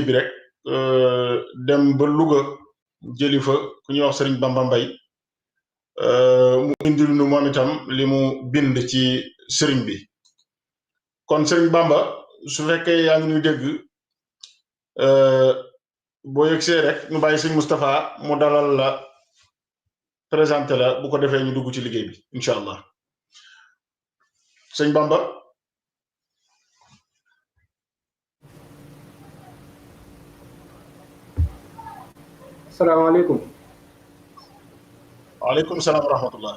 bi rek dem ba Louga jëli fa ku ñuy wax Serigne Bamba Mbay mu indil nu moom itam li mu bind ci sëriñ bi kon Serigne Bamba su fekkee yaa ngi ñuy dégg boo yegsee rek ñu bàyyi Serigne Moustapha mu dalal la présenté la bu ko defee ñu dugg ci liggéey bi incha allah Serigne Bamba. salaamaaleykum. waaleykum salaam wa rahmatullah.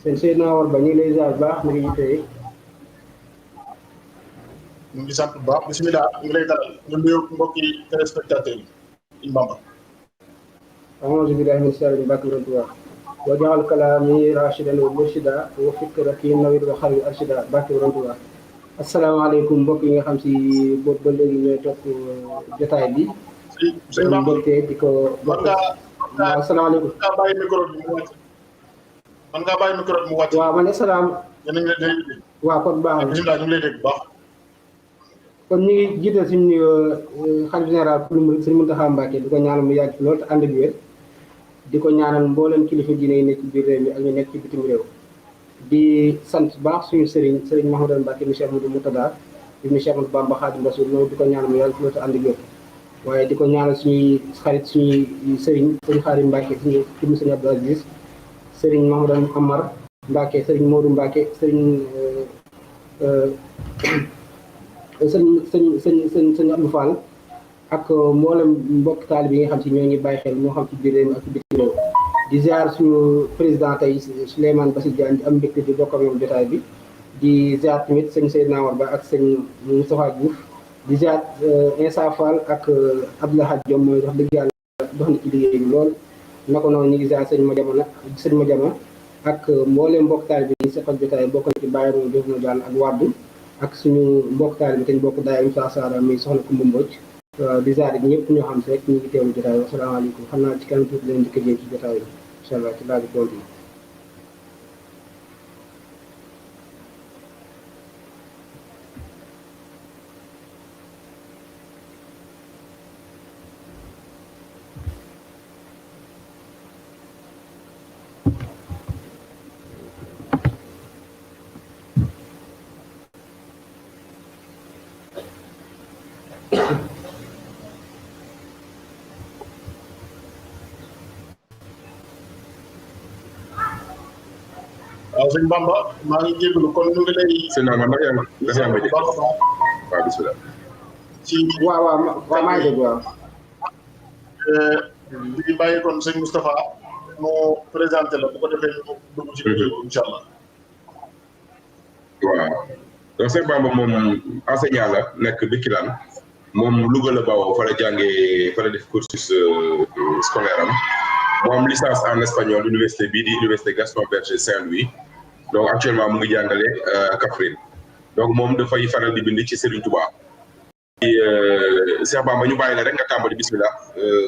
sëñ Seydina Omar Ba ñu ngi lay ziar bu baax mi ngi tey. ñu ngi sant bu baax bisimilah ñu ngi lay dalal ñu nuyu mbokki téléspectateurs yi Sëñ Bamba. auzu billahi min shaytaani rajiim wa jaal kalaami rashidan wa murshida wa fikrati nawwir wa qalbi arshida barke Tuubaa. asalaamaaleykum mbokk yi nga xam si boobu ba léegi ñooy topp jotaay bi. sëñ Bamba mbégte di ko. waaw asalaamaaleykum. mën ngaa bàyyi micro bi mu wàcc. mën ngaa bàyyi micro bi mu wàcc. waaw man asalaam. yéen a ngi lay dégg. waaw kon baax na bisimilah ñu ngi lay dégg bu baax. kon ñu ngi jiital suñu xalifa général pour Sëriñ Mountakha Mbacké di ko ñaanal mu yàgg lool te ànd ak wér di ko ñaanal mbooleem kilifa diine yi nekk ci biir réew mi ak ñu nekk ci bitim réew di sant baax suñu sëriñ Mahmoudane Mbacké mi Cheikh Modou Moutada di mi Cheikh Ahmadou Bamba Khadimu Rasul loolu di ko ñaanal mu yàgg lool te ànd ak wér waaye di ko ñaanal suñuy xarit suñuy sëriñ Xaadim Mbacké suñu ibnu Sëriñ Abdou Aziz sëriñ Mahmoudane Amar Mbacké sëriñ Modou Mbacké sëriñ sëñ Abdou Fall ak mboolem mbokk taalib yi nga xam si ñoo ngi bàyyi xel moo xam ci biir réew mi ak ci bitim réew di ziar suñu président tey Souleymane Bassirou Diagne di am mbégte di bokk ak ñoom jotaay bi di ziar tamit sëñ Seydina Omar Ba ak sëñ Moustapha Diouf di ziar Insa Fall ak Abdoulaye Diom mooy wax dëgg yàlla dox na ci liggéey bi lool naka noonu ñu ngi ziar sëñ Madiama ak mboolem mbokk taalib yi seqal jotaay bokk na ci bàyyi moom def na jàll ak wàddu ak suñu mbokk taal bi te ñu bokk daay Moussa Sara mi soxna Koumba Mbodj di ziar ñëpp ñoo xam si rek ñu ngi teewlu jotaay bi asalaamaaleykum xam naa ci kanam tuuti leen njëkk a jëm ci jotaay bi incha allah ci laaj bi tontu yi. waaw sëñ Bamba maa ngi jégalu kon ñu ngi lay. sëñ Amar ndax yaa ngi may dégg waaw bisimilah. waaw maa ngi dégg waaw. di bàyyi kon sëñ Moustapha mu présenté la bu ko defee ñu dugg ci biir incha allah. waaw donc sëñ Bamba moom enseignant la nekk Birkelane moom Louga la bawoo fa la jàngee fa la def cursus scolaire am mu am licence en espagnol université bii di université Gaston Berger Saint-Louis donc actuellement mu ngi jàngale Kaffrine donc moom dafay faral di bind ci Serigne Touba. Cheikh Bamba ñu bàyyi la rek nga tàmbali bismillah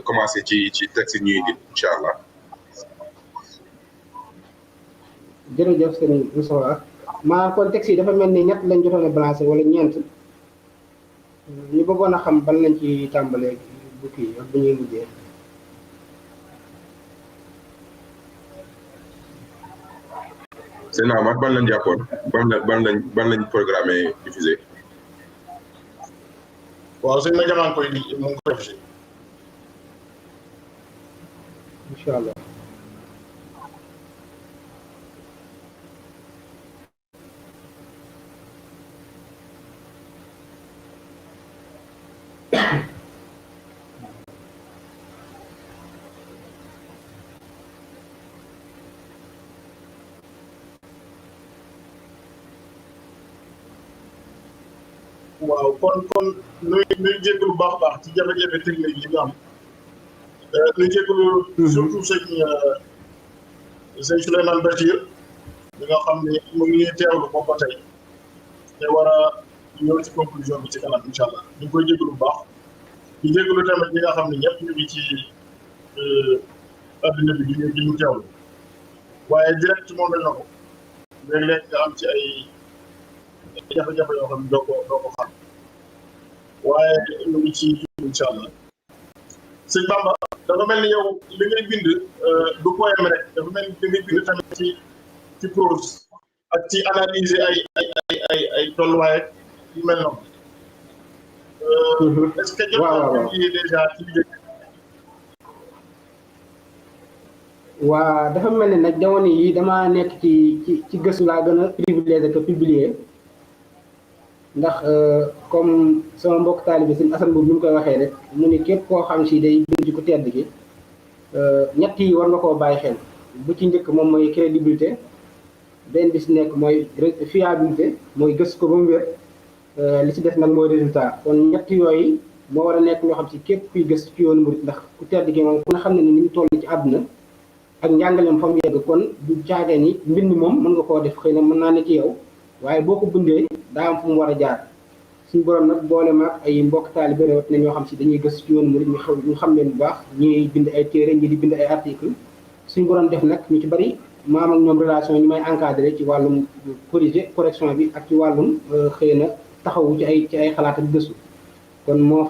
commencé ci texte ñuy indi incha allah. jërëjëf sëñ Moussa maa kon texte yi dafa mel ni ñett lañ jotoon a balancé wala ñeent ñu bëggoon a xam ban lañ ci tàmbalee bu kii ak bu ñuy mujjee. sëñ Amar ban lañ jàppoon ban lañ programmé diffusé. waaw sëñ ma jamaan koy mu ngi ko def si. incha allah. waaw kon nuy jégalu bu baax a baax ci jafe-jafe technique yi nga am nuy jégalu surtout sëñ Souleymane Bachir bi nga xam ne mu ngi teewlu boobu ba tey te war a ñëw ci conclusion bi ci kanam incha allah ñu ngi koy jégalu bu baax di jégalu tamit ñi nga xam ne ñëpp ñu ngi ci adduna bi di ñu teewlu waaye direct moom la ñu ko léeg-léeg nga am ci ay jafe-jafe yoo xam ne doo ko xam waaye ñu ngi ci incha allah sëñ Bamba dafa mel ni yow li ngay bind du poème rek dafa mel ni li ngay bind tamit ci prose ak ci analyser ay tolluwaay yu mel noonu. est-ce que jot nga publier déjà ci liggéey. waa dafa mel ni nag jamono yi dama nekk ci gëstu laa gën a privilégié que publier ndax comme sama mbokk taalibe sëñ Assane boobu ni mu koy waxee rek mu ni képp koo xam si day bind ci ku tedd gi ñett yi war nga koo bàyyi xel bu ci njëkk moom mooy crédibilité benn bi si nekk mooy fiabilité mooy gëstu ko ba mu wér li ci def nag mooy résultat kon ñett yooyu moo war a nekk loo xam si képp kuy gëstu ci yoonu murit ndax ku tedd gi moom ku ne xam ne ni ñu toll ci àdduna ak njàngaleem fa mu yegg kon du caagee ni mbind moom mën nga koo def xëy na mën naa ne ci yow waaye boo ko bindee daa am fu mu war a jaar suñu borom nag boole maag ay mbokk taalibe réewat na ñoo xam si dañuy gëstu ci yoonu murit ñu xam leen bu baax ñuy bind ay téere ñi di bind ay article suñu borom def nag ñu ci bari maam ak ñoom relation ñu may encadré ci wàllum correction bi ak ci wàllum xëy na taxawu ci ay xalaat ak gëstu kon moo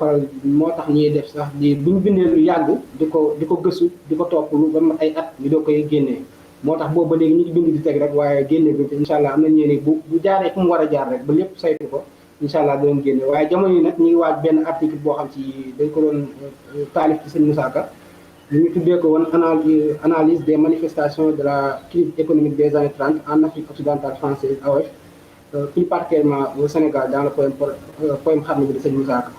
tax ñuy def sax di buñ bindee lu yàgg di ko gëstu di ko topp lu ba mat ay at ñu doo koy génnee moo tax boobu ba léegi ñu ngi bind di teg rek waaye génne bi incha allah am nañ ñee bu jaaree fu mu war a jaar rek ba lépp saytu ko incha allah dinañ génne waaye jamono yi nag ñu ngi waaj benn article boo xam ci dañ ko doon taalif ci sëñ Moussa Ka ñu tuddee ko woon analyse des manifestations de la crise économique des années 30 en Afrique occidentale française AOF plus particulièrement au Sénégal dans le poème Xarnu bi de sëñ Moussa Ka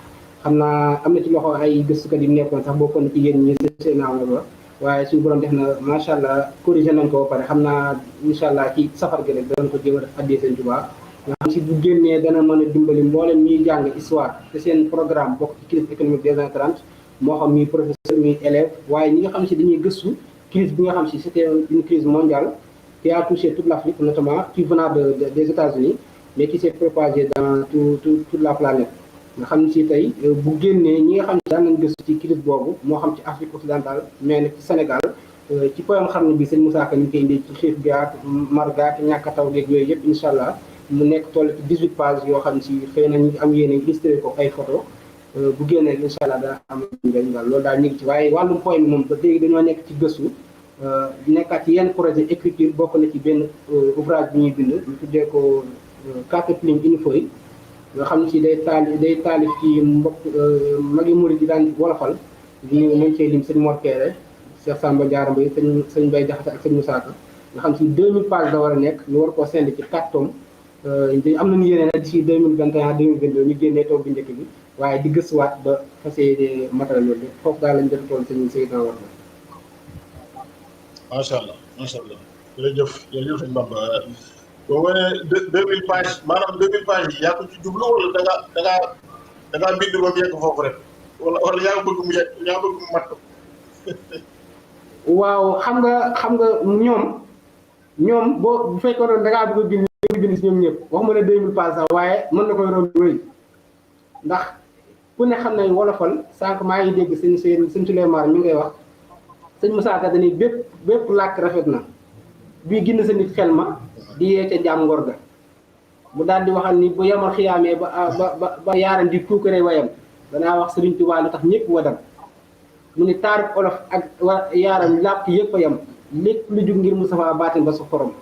xam naa am na ci loxo ay gëstukat yi nekkoon sax bokkoon na ci yéen ñi seen naaw la waaye suñu borom def na macha allah corrigé nañ ko ba pare xam naa incha allah ci safar gi rek danañ ko jéem a def addee seen Tuubaa nga xam si bu génnee dana mën a dimbali mboolem ñuy jàng histoire te seen programme bokk ci crise économique des années 30 moo xam muy professeur muy élève waaye ñi nga xam si dañuy gëstu crise bi nga xam si c'était une crise mondiale qui a touché toute l'Afrique notamment qui venant des États-Unis mais qui s'est propagée dans toute la planète nga xam si tey bu génnee ñi nga xam ne daan nañ gëstu ci crise boobu moo xam ci Afrique occidentale mais nag ci Sénégal ci poème Xarnu bi sëñ Moussa Ka ñu koy indi ci xiif gaak mar gaak ñàkk a taw geeg yooyu yëpp incha allah mu nekk toll ci 18 pages yoo xam si xëy na ñu am yéene illustré ko ay photo bu génnee rek incha allah dana am njëriñ daal loolu daal ñu ngi ci waaye wàllum poème moom ba léegi dañoo nekk ci gëstu nekkaat ci yenn projet écriture bokk na ci benn ouvrage bi ñuy bind ñu tuddee ko Quatre plumes une feuille nga xam ne si day taalif ci mbokk magi murid yi daan wolofal di nañ cee lim sëñ Mor Kéré Cheikh Samba Diarra Mbaye sëñ Mbaye Jaxate ak sëñ Moussa Ka nga xam si 2000 pages la war a nekk ñu war koo send ci 4 tomes am nañu yéene nag d'ici 2021 2022 ñu génnee toog bi njëkk bi waaye di gëstuwaat ba fas yéene matériel yooyu foofu daal lañ def tool sëñ Seydina war na macha allah jërëjëf sëñ Bamba boo wane 2000 pages maanaam 2000 pages yi yaa ko ci jublu wala da ngaa bind ba mu yegg foofu rek wala yaa bëgg mu mat ko. waaw xam nga ñoom bu fekkoon da ngaa bëgg a bind si ñoom ñëpp waxuma ne 2000 pages sax waaye mën na koy romb wéy ndax ku ne xam ne wolofal sànq maa ngi dégg sëñ Souleymane mi ngay wax sëñ Moussa Ka dañuy bépp làkk rafet na bii ginn sa nit xel ma di yee ca jaam ngor ga mu daal di waxal ni bu yamal xiyaamee ba yaaram di tuukare wayam danaa wax Sëriñ Tuubaa lu tax ñëpp wadam mu ni taarub olof ak yaaram làkk yëpp a yam lépp lu jug ngir Moustapha baatin ba su xorom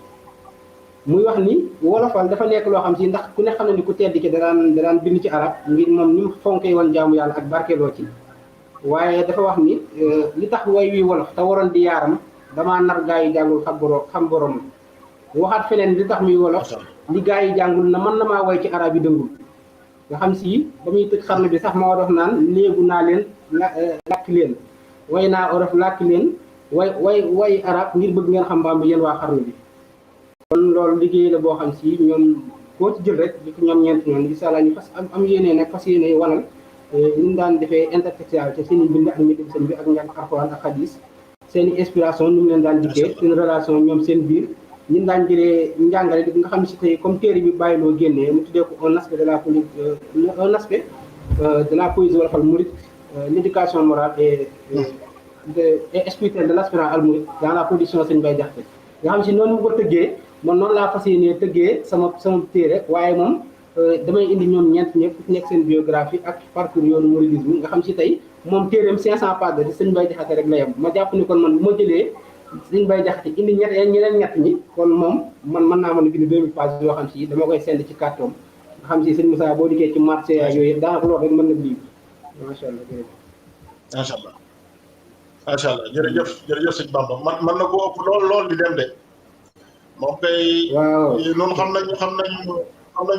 muy wax ni wolofal dafa nekk loo xam si ndax ku ne xam ne ni ku tedd ki danaan bind ci arab ngir moom ni mu fonkee woon jaamu yàlla ak barkeeloo ci waaye dafa wax ni li tax way wi wolof te waroon di yaaram damaa nar gaa yi jàngul xam borom waxaat feneen li tax muy wolof li gaa yi jàngul na mën na maa way ci arab yi dëngul nga xam si ba muy tëj Xarnu bi sax moo dox naan léegu naa leen làkk leen way naa olof làkk leen way arab ngir bëgg ngeen xam Bamba yéen waa Xarnu bi kon loolu liggéey la boo xam si ñoom koo ci jël rek di ko ñoom ñeent ñoom incha allah ñu fas am yéene nag fas yéene wanal ñu daan defee intertextualité seen i mbind ak météo seen bi ak njàng Alxuraan ak xadis seen i inspiration ñu leen daan dikkee seen relation ñoom seen biir ñun daan jëlee njàngale nga xam ne si tey comme téere bi bàyyiloo génnee mu tuddee ko un aspect de la poésie wolofal mouride l'éducation morale et spirituelle de l'aspirant al mouride dans la production sëñ Baye Jaxate nga xam si noonu mu ko tëggee man noonu laa fas yéenee tëggee sama téere waaye moom damay indi ñoom ñeent ñëpp ku nekk seen biographie ak parcours yoonu mouridisme nga xam si tey moom téereem 500 pages la te sëñ Baye Jaxate rek la yem ma jàpp ni kon man bu ma jëlee sëñ Baye Jaxate indi ñeneen ñett ñi kon moom man mën naa mën a bind 2000 pages yoo xam si dama koy send ci carton nga xam si sëñ Moussa boo dikkee ci marché ak yooyu yëpp daanaka loolu rek mën na lii macha allah jërëjëf. macha allah macha allah jërëjëf sëñ Bamba man na ko ëpp lool di dem de moom kay. waaw noonu xam nañu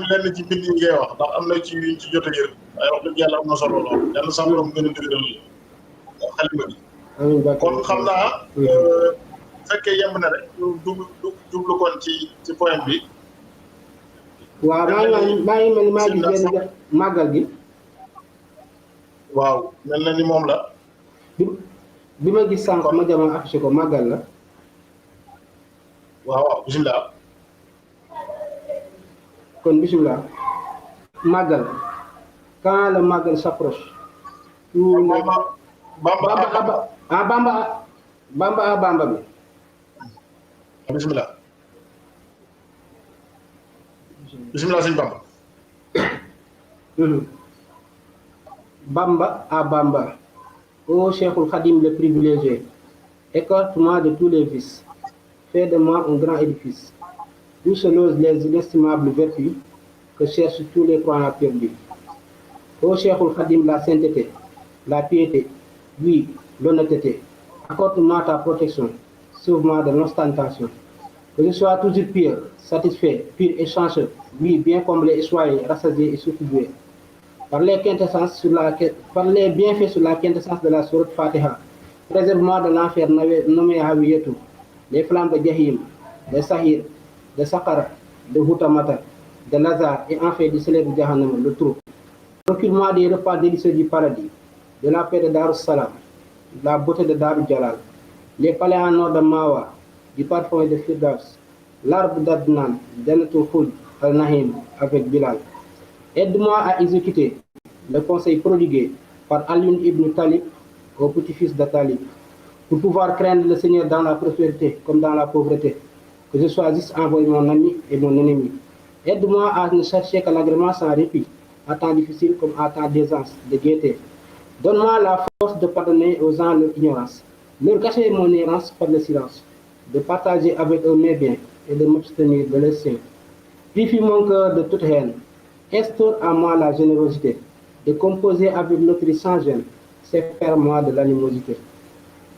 lenn ci bind yi ngay wax ndax am na ci yuñ ci jot a yër waaye wax dëgg yàlla am na solo lool yàlla sax borom gën a dëgëral xalima bi. amiin kon xam naa fekkee yemb na rek jublu kon ci point bi. waaw maa ngi mel ni maa gis benn màggal gi. waaw mel na ni moom la. bi ma gis sànq ma jamono affiché ko màggal la. waaw bisimilah. kon bisimilah. màggal. quand le màggal s'approche. Bamba bi. bisimilah. bisimilah sëñ Bamba. Bamba à Bamba. Ô Cheikhoul Khadim le privilégié, écarte-moi de tous les vices, fais de moi un grand édifice, où se logent les inestimables vertus que cherchent tous les croyants perdus. Ô Cheikhoul Khadim la sainteté, la piété, oui, l'honnêteté, accorde-moi ta protection, sauve-moi de l'ostentation, que je sois toujours pieux, satisfait, pur et chanceux, oui, bien comblé et soyez, rassasié et soufflé. Par les bienfaits sur la quintessence de la sourate Fatiha, préserve-moi de l'enfer nommé Hawiyatou, les flammes de Jahim, de Sahir, de Sakara, de Hutamata, de Lazare et enfin du célèbre Jahannam, le trou. Procure-moi des repas délicieux du paradis, de la paix de Darus Salam, de la beauté de Darul Jalal, les palais en or de Mawa, du parfum de Firdaus, l'arbre d'Adnan, Janatul Khuld, Al-Nahim, avec Bilal. Aide-moi à exécuter le conseil prodigué par Alioune Ibn Talib au petit-fils de Talib, pour pouvoir craindre le Seigneur dans la prospérité comme dans la pauvreté, que je sois juste envoyé mon ami et mon ennemi. Aide-moi à ne chercher que l'agrément sans répit, à temps difficile comme à temps d'aisance, de gaieté. Donne-moi la force de pardonner aux gens leur ignorance, leur cacher mon errance par le silence, de partager avec eux mes biens et de m'abstenir de leurs siens. Purifie mon cœur de toute haine. Instaure à moi la générosité, de composer avec l'autre sans gêne, sépare-moi de l'animosité.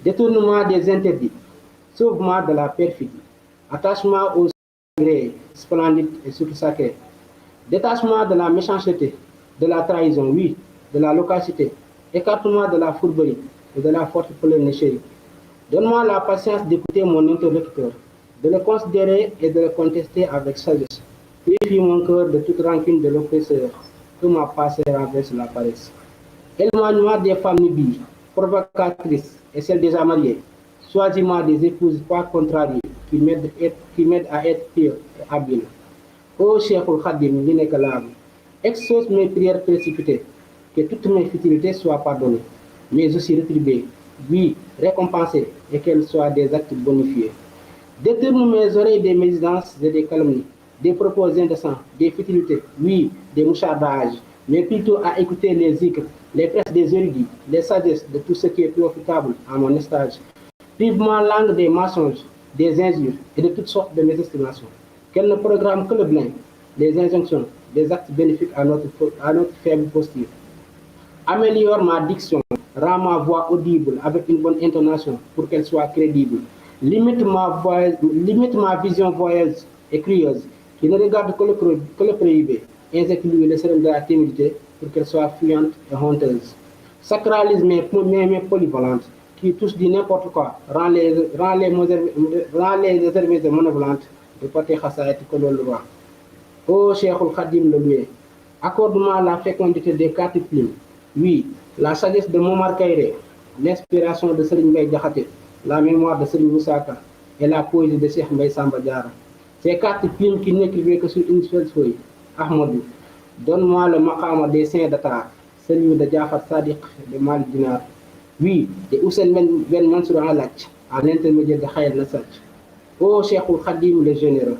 Détourne-moi des interdits, sauve-moi de la perfidie, attache-moi aux agrès splendides et surtout sacrés. Détache-moi de la méchanceté, de la trahison, oui, de la loquacité. Écarte-moi de la fourberie et de la forte polémique. Donne-moi la patience d'écouter mon interlocuteur, de le considérer et de le contester avec sagesse. Purifie mon cœur de toute rancune de l'oppresseur, que ma passée renverse la paresse. Éloigne-moi des femmes nubiles, provocatrices et celles déjà mariées. Choisis-moi des épouses pas contrariées, qui m'aident à être pures et habiles. Ô Cheikhoul Khadim, l'inégalable, exauce mes prières précipitées, que toutes mes futilités soient pardonnées, mais aussi rétribuées, oui, récompensées, et qu'elles soient des actes bonifiés. Détourne mes oreilles des médisances et des calomnies, des propos indécents, des futilités, oui, des mouchardages, mais plutôt à écouter les zikrs, les presses des érudits, les sagesses de tout ce qui est profitable à mon estage. Prive-moi langue des mensonges, des injures et de toutes sortes de mésestimations. Qu'elle ne programme que le blâme, les injonctions, des actes bénéfiques à notre faible posture. Améliore ma diction, rends ma voix audible avec une bonne intonation pour qu'elle soit crédible. Limite ma vision voyeuse et crieuse, qui ne regarde que le prohibé, injecte-lui le sérum de la timidité pour qu'elle soit fuyante et honteuse. Sacralise mes polyvalentes, qui tous disent n'importe quoi, rend les réservées et monovalentes de porter Khassaït que le roi. Ô Cheikhoul Khadim le loué, accorde-moi la fécondité des quatre plumes, oui, la sagesse de Momar Kairé, l'inspiration de Serigne Mbaye Diakhaté, la mémoire de Serigne Moussaka et la poésie de Cheikh Mbaye Samba Diarra. Ces quatre plumes qui n'écrivaient que sur une seule feuille, Ahmadou, donne-moi le maqama des saints d'Atar, celui de Jafar Sadiq de Malik Dinar, oui, de Hussein Ben Mansour Alach, à l'intermédiaire de Khayr Nassaj. Ô Cheikhoul Khadim le généreux,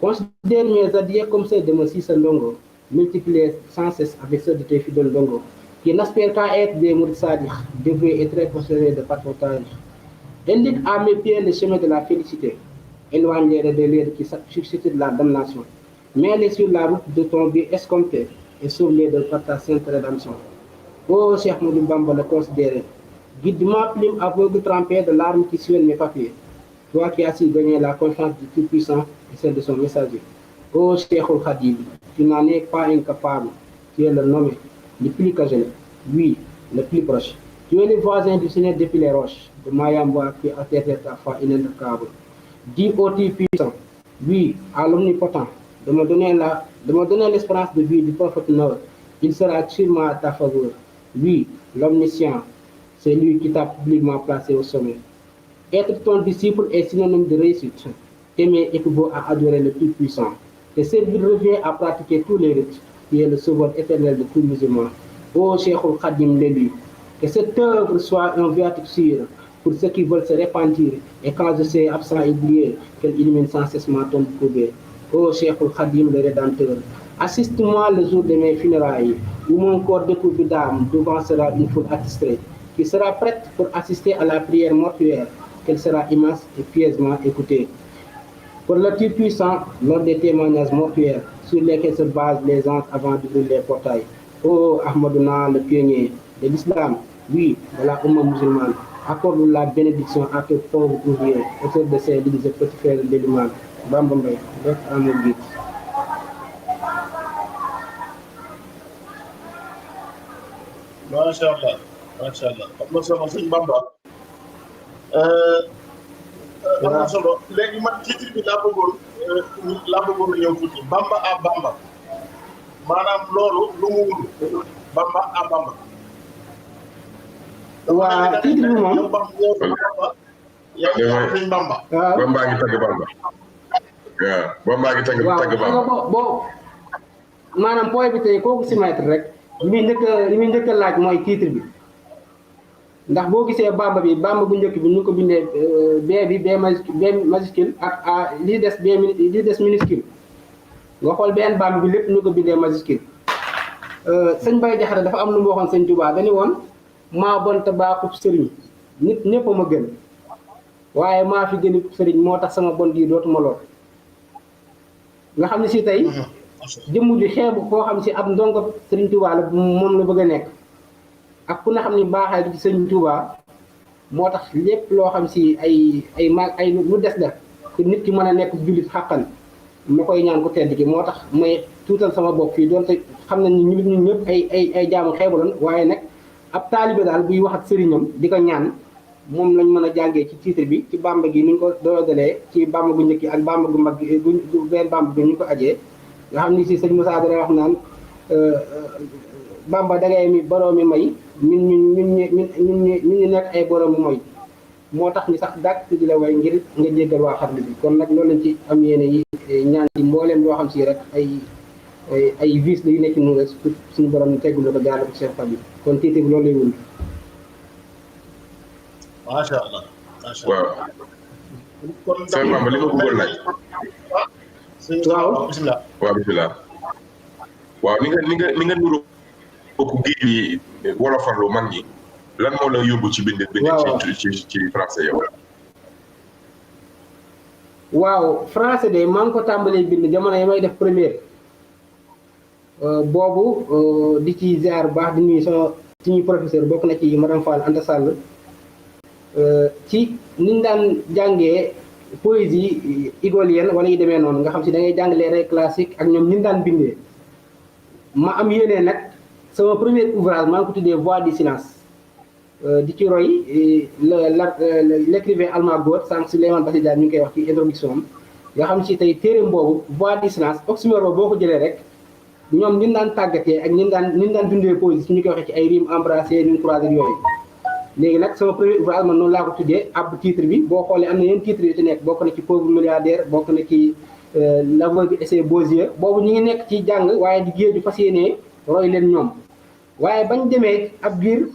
considère mes adieux comme ceux de M. Sissa Ndongo, multipliés sans cesse avec ceux de tes fidèles Ndongo, qui n'aspirent qu'à être des mourides sadiques, dévoués et très considérés de partage. Indique à mes pieds le chemin de la félicité, éloigne les rebelles qui suscitent la damnation, mets-les sur la route de ton bien escompté et sauve-les de par ta sainte rédemption. Ô Cheikh Ahmadou Bamba le considéré, guide ma plume aveugle trempée de larmes qui suivent mes papiers, toi qui as su gagner la confiance du Tout-Puissant et celle de son messager. Ô Cheikhul Khadim, tu n'en es pas incapable, tu es le nommé, le plus casé, oui, le plus proche. Tu es le voisin du Seigneur depuis les roches, de Mayamba qui a atteint ta foi inéluctable. Dis au Tout-Puissant, oui, à l'Omnipotent, de me donner l'espérance de vie du prophète Noël. Il sera sûrement à ta faveur. Oui, l'Omniscient, c'est lui qui t'a publiquement placé au sommet. Être ton disciple est synonyme de réussite. Aimer équivaut à adorer le Tout-Puissant. Te servir revient à pratiquer tous les rites, qui est le sauveur éternel de tous les musulmans. Ô Cheikhul Khadim l'élu, que cette œuvre soit un viatique sûr pour ceux qui veulent se repentir, et quand je serai absent et oublié, qu'elle illumine sans cessement ton couvert. Ô Cheikhul Khadim le Rédempteur, assiste-moi le jour de mes funérailles, où mon corps découvert d'âme devant sera une foule attitrée, qui sera prête pour assister à la prière mortuaire, qu'elle sera immense et pieusement écoutée. Pour le Tout-Puissant, lors des témoignages mortuaires sur lesquels se basent les anges avant d'ouvrir les portails. Ô Ahmadouna, le pionnier de l'islam, oui, de la Oumma musulmane, accorde la bénédiction à tes pauvres ouvriers, autour de ces lignes de petits frères de l'imam. Bamba Mbaye, rek amul guide. macha allah macha allah am na solo sëñ Bamba. am na solo léegi man titre bi laa bëggoon a ñëw tuuti Bamba à Bamba maanaam loolu lu mu wund Bamba à Bamba. waa titre bi moom yaa sëñ Bamba. Bamba ngi tagg Bamba. waaw Bamba ngi tagg Bamba. boo maanaam point bi tey kooku simétre rek li muy njëkk a laaj mooy titre bi ndax boo gisee Bamba bu njëkk bi ñu ko bindee B majuscule ak A li des minuscule nga xool benn Bamba bi lépp ñu ko bindee majuscule. sëñ Baye Jaxate dafa am lu mu waxoon sëñ Touba dañu woon maa bon te baaxub sëriñ nit ñëpp a ma gën waaye maa fi gën sëriñ moo tax sama bon gii dootuma lor nga xam ne si tey jëmm ji xeebu koo xam si ab ndongo sëriñ Touba la moom la bëgg a nekk ak ku ne xam ni baaxaay di ci sëriñ Touba moo tax lépp loo xam si ay lu des la te nit ki mën a nekk jullit xàqan ma koy ñaan ku tedd ki moo tax may tuutal sama bopp fii doonte xam nañ ni ñun ñëpp ay jaamu xeebu lan waaye nag ab taalibe daal buy wax ak sëriñam di ko ñaan moom lañ mën a jàngee ci titre bi ci Bamba gi ni ñu ko doyodalee ci Bamba gu njëkk ak Bamba gu mag benn Bamba bi ñu ko ajee nga xam ni si sëñ Moussa dara wax naan Bamba dangay mi boroomi may ñu nekk ay boroomu mooy moo tax ñu sax dàkk di la way ngir nga jéggal waa xarnu bi kon nag loolu lañ ci am yéene yi ñaan ci mbooleem loo xam si rek ay vis la yu nekk nu rek suñu borom ñu teggul ko jaarale ko Cheikh Fabi kon titre bi loolu lay wund. macha allah macha allah. waaw. kon sëñ Bamba li ma bëggoon laaj. waaw bisimilah. waaw bisimilah. waaw ni nga nuru kooku géej yi wolofarlu mag ñi lan moo la yóbbu ci bind ci français yow. waaw français de maa ngi ko tàmbalee bind jamono yi may def première boobu di ci ziar baax di nuyu sama suñuy professeur bokk na ci madame Fall Anta Sall ci niñ daan jàngee poésie hégélienne wala yu demee noonu nga xam si da ngay jàng les règles classiques ak ñoom ñu daan bindee ma am yéene nag sama premier ouvrage maa ngi ko tuddee Voix du silence di ci roy l'écrivain allemand Goethe sànq Souleymane Bassy Diagne ñu ngi koy wax ci introduction am nga xam si tey téereem boobu Voix du silence oxymore boo ko jëlee rek ñoom ñu daan tàggatee ak ñu daan dundee poésie ñu koy waxee ci ay rimes embrasées rimes croisées yooyu. léegi nag sama premier ouvrage man noonu laa ko tuddee ab titre bi boo xoolee am na yeneen titre yu ci nekk bokk na ci pauvre milliardaire bokk na ci l'aveugle et ses beaux yeux boobu ñu ngi nekk ci jàng waaye di géeju fas yéenee roy leen ñoom waaye bañ demee ab biir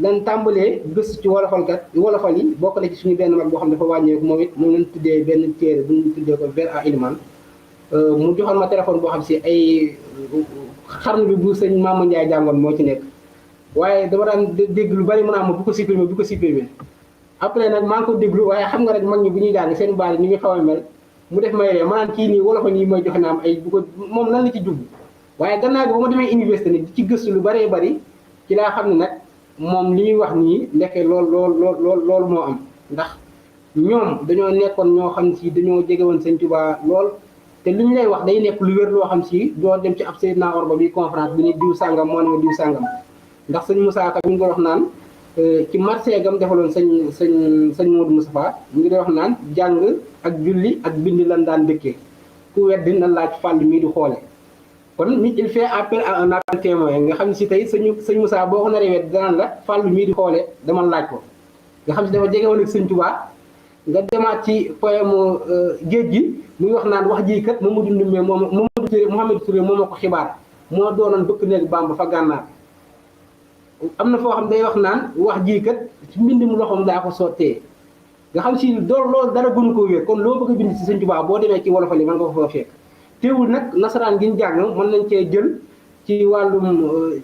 lan tàmbalee gëstu ci wolofal yi bokk na ci suñu benn mag boo xam ne dafa wàññeeku moom it moom lañ tuddee benn téere bu ñu tuddee ko Vers à Iliman mu joxoon ma téléphone boo xam si ay xarnu bi bu sëñ Mamadou Ndiaye jàngoon moo ci nekk waaye dama daan dégg lu bari mu naan ma bu ko supprimer après nag maa ngi ko déglu waaye xam nga rek mag ñi bu ñuy jàng seen baal ni ñu xaw a mel mu def may ree ma naan kii nii wolofa nii mooy joxe naam ay bu ko moom lan la ci jublu waaye gannaaw gi ba ma demee université ni di ci gëstu lu bëree bëri ci laa xam ne nag moom li ñuy wax nii ndekkee loolu moo am ndax ñoom dañoo nekkoon ñoo xam si dañoo jege woon Sëñ Tuubaa lool te li ñu lay wax day nekk lu wér loo xam si doo dem ci ab Seydina Orba bi conférence bi ni diw sàngam moo ne ma diw sàngam ndax sëñ Moussa Ka mi ngi doon wax naan ci marché gam defaloon sëñ Modou Moustapha mi ngi doon wax naan jàng ak julli ak bind lan daan dëkkee ku weddi na laaj fàll mii di xoole kon nit il fait appel à un appel témoin nga xam ne si tey sëñ Moussa boo ko naree wedd danaan la fàll mii di xoole dama laaj ko nga xam si dafa jege woon ak Sëñ Tuubaa nga demaat ci poème géej gi muy wax naan wax ji kat Mamadou Ndoumbé Mouhamadou Touré moo ma ko xibaar moo doonoon bëkk néeg Bamba fa gànnaar am na foo xam day wax naan wax ji kat ci mbindum loxoom daa ko sottee nga xam si loolu dara gënu ko wér kon loo bëgg a bind ci Sëñ Tuubaa boo demee ci wolofal yi mën nga ko fa fekk teewul nag nasaraan gi ñu jàng mën nañ cee jël ci wàllum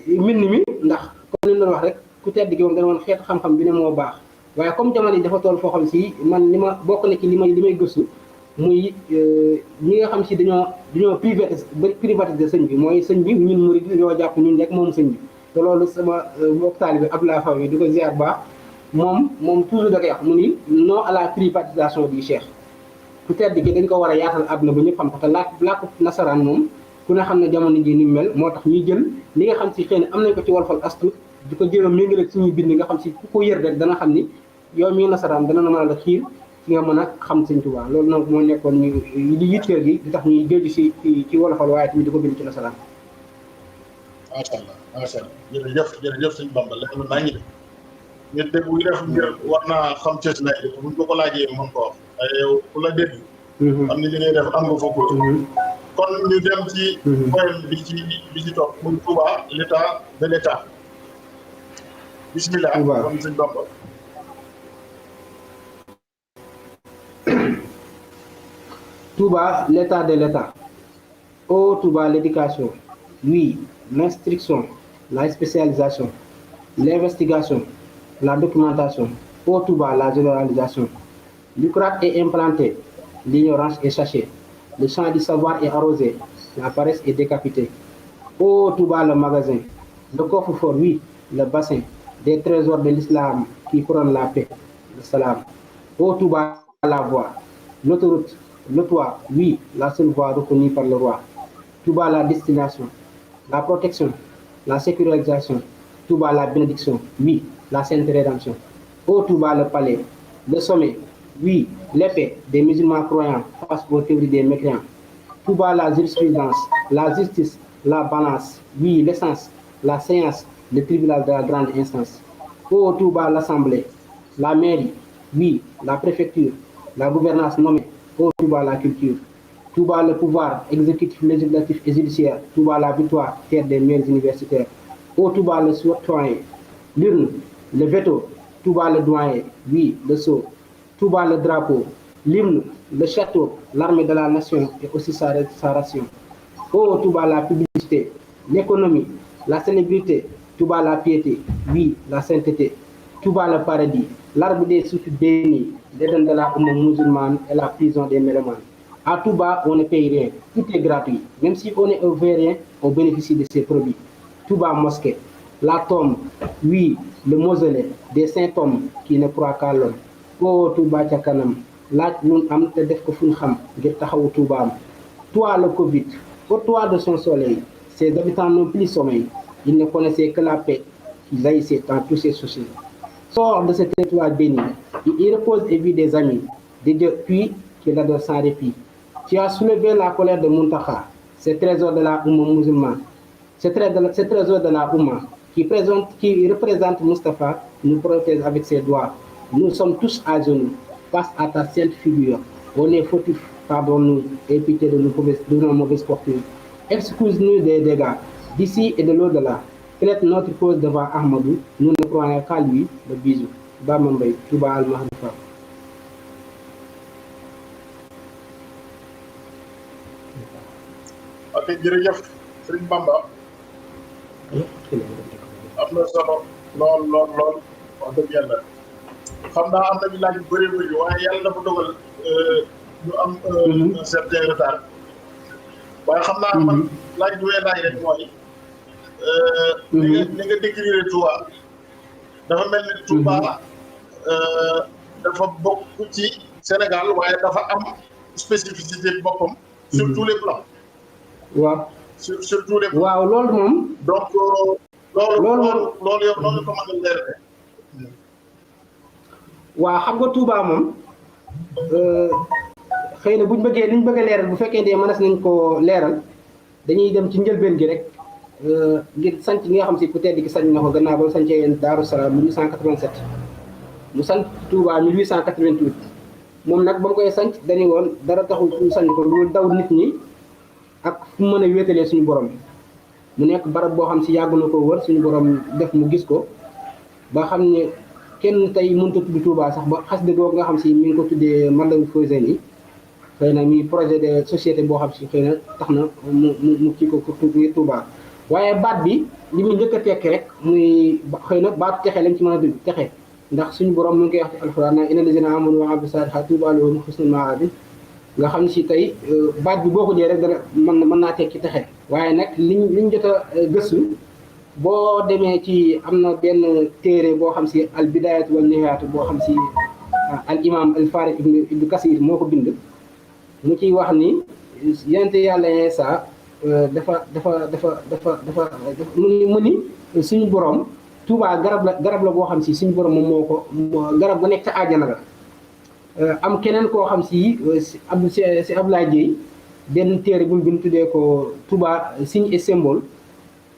mbind mi ndax comme ni ñu doon wax rek ku tedd gi moom dana woon xeetu xam-xam bi ne moo baax waaye comme jamono yi dafa toll foo xam si man li ma bokk na ci li may gëstu muy ñi nga xam si dañoo privatiser sëñ bi mooy sëñ bi ñun murid dañoo jàpp ñun rek moom sëñ bi te loolu sama mbokk taalibe Abdoulaye Faw yi di ko ziar baax moom toujours da koy wax mu ni non à la privatisation du Cheikh ku tedd gi dañ ko war a yaatal àdduna ba ñëpp xam ko te làkku nasaraan moom ku ne xam ne jamono ji ni mel moo tax ñuy jël li nga xam si xëy na am nañ ko ci wolofal astu di ko jéem a méngale ak suñuy bind nga xam si ku ko yër rek dana xam ni yow mii nasaraan dana na mën a la xiir ci nga mën a xam Sëñ Tuubaa loolu nag moo nekkoon ñu li yitteel gi di tax ñuy géeju si ci wolofal waaye tamit di ko bind ci nasaraan. macha allah jërëjëf sëñ Bamba la naa ñu def nit dégg buy def ngir war naa xam cës na buñ ko laajee mën ko wax waaye yow ku la dégg xam ni li ngay def am nga fa ko kon ñu dem ci poème bi ci topp muy Touba l'état de l'état bismillah kon sëñ Bamba. Touba l'état de l'état. Ô Touba l'éducation, oui, l'instruction, la spécialisation, l'investigation, la documentation. Ô Touba la généralisation. L'Ucrate est implanté, l'ignorance est chachée, le champ du savoir est arrosé, la paresse est décapitée. Ô Touba le magasin, le coffre-fort, oui, le bassin, des trésors de l'islam qui couronne la paix, le salam. Ô Touba la voie, l'autoroute, le toit, oui, la seule voie reconnue par le roi. Touba la destination, la protection, la sécurisation. Touba la bénédiction, oui, la sainte rédemption. Ô Touba le palais, le sommet, oui, l'épée des musulmans croyants face aux théories des mécréants. Touba la jurisprudence, la justice, la balance, oui, l'essence, la séance, le tribunal de la grande instance. Ô Touba l'assemblée, la mairie, oui, la préfecture, la gouvernance nommée. Ô Touba la culture, Touba le pouvoir exécutif, législatif et judiciaire. Touba la victoire, terre des meilleurs universitaires. Ô Touba le citoyen, l'urne, le veto. Touba le doyen, oui, le sceau. Touba le drapeau, l'hymne, le château, l'armée de la nation et aussi sa ration. Ô Touba la publicité, l'économie, la célébrité. Touba la piété, oui, la sainteté. Touba le paradis, l'arbre des souffles bénis, l'Éden de la Oumma musulmane et la prison des mélomanes. À Touba, on ne paye rien, tout est gratuit. Même si on est rien, on bénéficie de ses produits. Touba mosquée, la tombe, oui, le mausolée des saints hommes qui ne croient qu'à l'homme. Oh Touba ca kanam, laaj nun am te def ko fuñ xam ngir taxawu Touba am. Toi le Covid, au toit de son soleil, ses habitants n'ont plus sommeil. Ils ne connaissaient que la paix qui jaillissait dans tous ses soucis. Sors de ce territoire béni, il y repose et vit des amis, des dieux puis qui l'adorent sans répit. Tu as soulevé la colère de Muntaha, ce trésor de la Oumma musulmane, ce trésor de la Oumma qui représente Mustapha, nous protège avec ses doigts. Nous sommes tous à genoux face à ta sainte figure. On est fautifs, pardonne-nous et pitié de nos mauvaises fortunes. Excuse-nous des dégâts d'ici et de l'au-delà. Traite notre cause devant Ahmadou, nous ne croyons qu'à lui, le bisou. Bamambay, Touba al-Mahdifa. kay jërëjëf Serigne Bamba am na solo lool wax dëgg yàlla xam naa am nañu laaj yu bëri waaye yàlla dafa dogal ñu am un certain retard waaye xam naa man laaj bi may laaj rek mooy ni nga décrire Touba dafa mel ni Touba dafa bokk ci Sénégal waaye dafa am spécificité boppam sur tous les plans. waaw sur tous les plans. waaw loolu moom. donc loolu yow noonu ko mën a leer. waaw xam nga Touba moom xëy na buñ bëggee liñ bëgg a leeral bu fekkee ne mënees nañ koo leeral dañuy dem ci njëlbeen gi rek ngir sanc gi nga xam si ku tedd gi sañ na ko gannaaw ba sancee Daaru Salaam 1887 mu sant Touba 1888 moom nag ba mu koy sanc dañu woon dara taxul ñu sanc ko lu daw nit ñi ak fu mu mën a wéetalee suñu borom mu nekk barab boo xam si yàgg na ko wër suñu borom def mu gis ko ba xam ne kenn tey mënut a tudd Touba sax ba xas de googu nga xam si mi ngi ko tuddee Matlaboul Fawzayni xëy na mi projet de société boo xam si xëy na tax na mu kii ko pour Touba waaye baat bi li muy njëkk a tekki rek muy xëy na baatu texe lañ ci mën a dugg texe ndax suñu borom mu ngi koy wax ci alxuraan naan inna lazina amanu wa amilu saalihaati tuuba lahum husnul maab nga xam si tey baat bi boo ko jee rek dana mën naa tekki texe waaye nag liñ jot a gëstu boo demee ci am na benn téere boo xam si al bidaayatu wal nihaayatu boo xam si al imam al Farid ibnu Kasir moo ko bind mu ciy wax ni yonent yàlla Iisaa dafa mu ni suñu borom Touba garab la boo xam si suñu borom moom moo ko garab ga nekk ca àjjana la am keneen koo xam si Abdoulaye Dieye benn téere bu mu bind tuddee ko Touba signe et symbole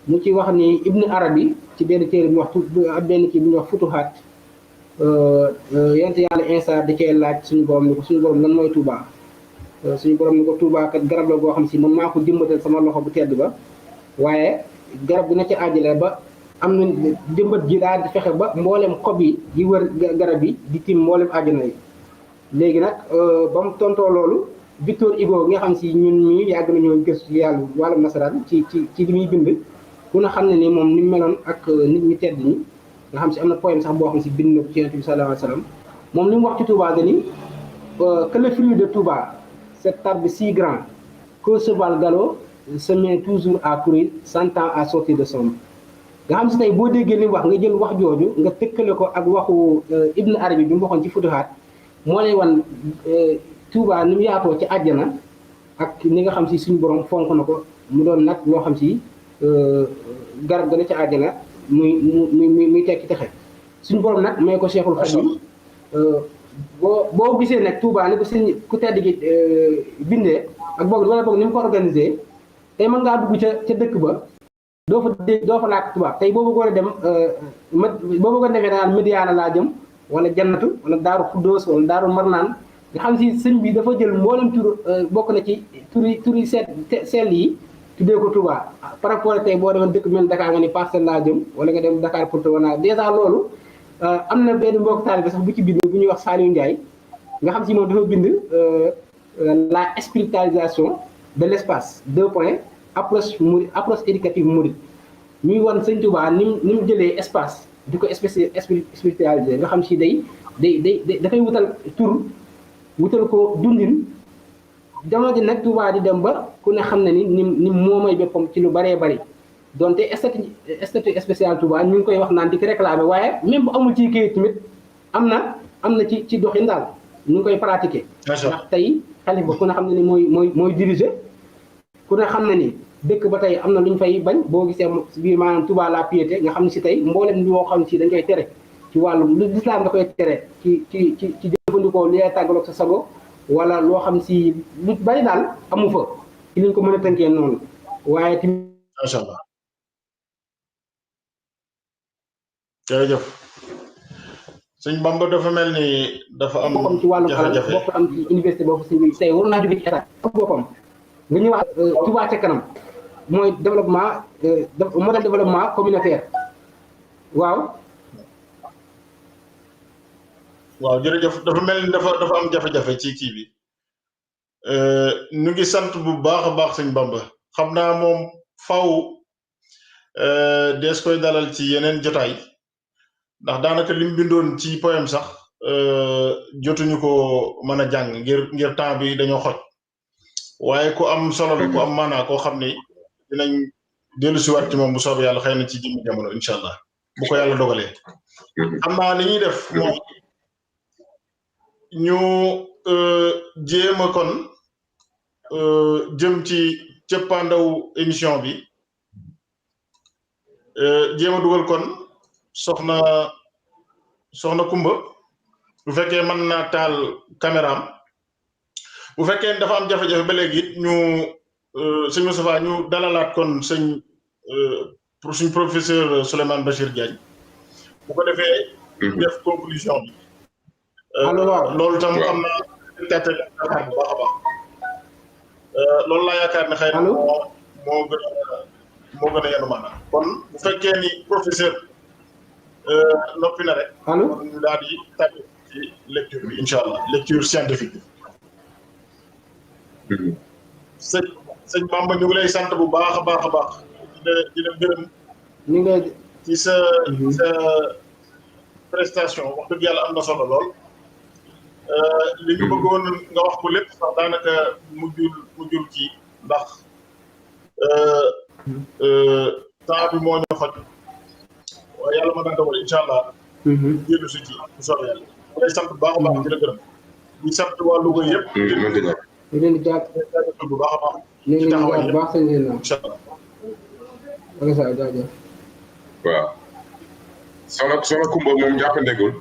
mu ci wax ni Ibn Arabi ci benn téere bu ñu wax benn kii bu ñuy wax Futuhaat yonent yàlla Iisaa da cee laaj suñu borom ni ko suñu borom lan mooy Touba suñu borom ni ko Touba kat garab la boo xam si man maa ko jëmbatal sama loxo bu tedd ba waaye garab bu nekk ci àjjana ba am na jëmbat ji daal di fexe ba mboolem xob yi wër garab yi di tim mboolem àjjana yi léegi nag ba mu tontoo loolu Victor Hugo nga xam si ñun ñii yàgg nañoo gëstu yàlla wàllum nasaraan ci li muy bind ku na xam ne ni moom ni mu meloon ak nit ñi tedd ñi nga xam si am na poème sax boo xam si bind na ko ci Yonent bi sallallahu alayhi wa sallam moom li mu wax ci Touba dani que le fruit de Touba cet arbre si grand que ce cheval galop se met toujours à courir sans temps à sortir de son nga xam si tey boo déggee li mu wax nga jël wax jooju nga tëkkale ko ak waxu Ibn Arabi bi mu waxoon ci Futuhaat moo lay wan Touba ni mu yaatoo ci àjjana ak ni nga xam si suñu borom fonk na ko mu doon nag loo xam si garab ga ne ci àjjana muy tekki texe suñu borom nag may ko Cheikhul Khadim boo gisee nag Touba ni ko sëñ ku tedd gi bindee ak boog wala boog ni mu ko organisé tey mën ngaa dugg ca dëkk ba doo fa làkk tubaab tey boo bëggoon a dem boo bëggoon defee daal Médiana laa jëm wala Jannatu wala Daaru Xuddoos wala Daaru Marnaan nga xam si sëñ bi dafa jël mboolem tur bokk na ci turi sell yi tuddee ko Touba par rapport ak tey boo demoon dëkk mel Dakar nga ni Parcelles laa jëm wala nga dem Dakar pour wana dèjà loolu am na benn mbokk taalibe sax bu ci bind bu ñuy wax Saliou Ndiaye nga xam si moom dafa bind la spiritualisation de l' espace 2 points approche éducative mouride ñuy wan sëñ Touba ni mu jëlee espace di ko spiritualiser nga xam si dafay wutal tur wutal ko dundin jamono ji nag Touba di dem ba ku ne xam ne ni moomay boppam ci lu bëree bëri donte statut spécial Touba ñu ngi koy wax naan di ko réclamer waaye même bu amul ci kayit tamit am na ci doxin daal ñu ngi koy pratiquer. ndax tey xalifa ku ne xam ne ni mooy diriger ku ne xam ne ni dëkk ba tey am na lu ñu fay bañ boo gisee biir maanaam Touba la piété nga xam ne si tey mboolem ñoo xam si dañ koy tere ci wàllum lu lislaam da koy tere ci jëfandikoo li lay tàggaloog sa sago wala loo xam si lu bari daal amu fa ci liñ ko mën a tënkee noonu waaye tamit. macha allah jërëjëf sëñ Bamba dafa mel ni dafa am boppam ci wàllum alal bokk am ci université boobu si tey war naa jóge ci état boppam nga ñëwaat Touba ca kanam mooy développement modèle développement communautaire waaw jërëjëf dafa mel ni dafa am jafe-jafe ci kii bi ñu ngi sant bu baax a baax sëñ Bamba xam naa moom faw dees koy dalal ci yeneen jotaay ndax daanaka lim bindoon ci poème sax jotuñu ko mën a jàng ngir temps bi dañoo xoj waaye ku am solo la ku am maanaa koo xam ne dinañ dellu si waat ci moom bu soobee yàlla xëy na ci jëmmi jamono incha allah bu ko yàlla dogalee xam naa li ñuy def moom ñu jéem a kon jëm ci cëppaandaw émission bi jéem a dugal kon soxna Kumba bu fekkee mën naa taal caméraam bu fekkee dafa am jafe-jafe ba léegi it ñu sëñ Moustapha ñu dalalaat kon pour suñ professeur Souleymane Bachir Diagne bu ko defee def conclusion bi loolu tam xam naa tàttal yaakaar bu baax a baax loolu laa yaakaar ne xëy na moo gën a yenu maanaam kon bu fekkee ni professeur noppi na rek ñu daal di tàgg ci lecture bi incha allah lecture scientifique bi sëñ Bamba ñu ngi lay sant bu baax a baax a baax di la gërëm ci sa prestation wax dëgg yàlla am na solo lool li ñu bëggoon nga wax ko lépp sax daanaka mujjul kii ndax temps bi moo ñu xoj waaye yàlla mën na dogal incha allah jëlu si ci bu soobee yàlla mu lay sant bu baax a baax di la gërëm di sant waa Louga yëpp ñu leen di jaajëfal bu baax a baax ñu ngi leen di jaajëfal bu baax sëñ bi incha allah waaw soxna Kumba moom jàppandegul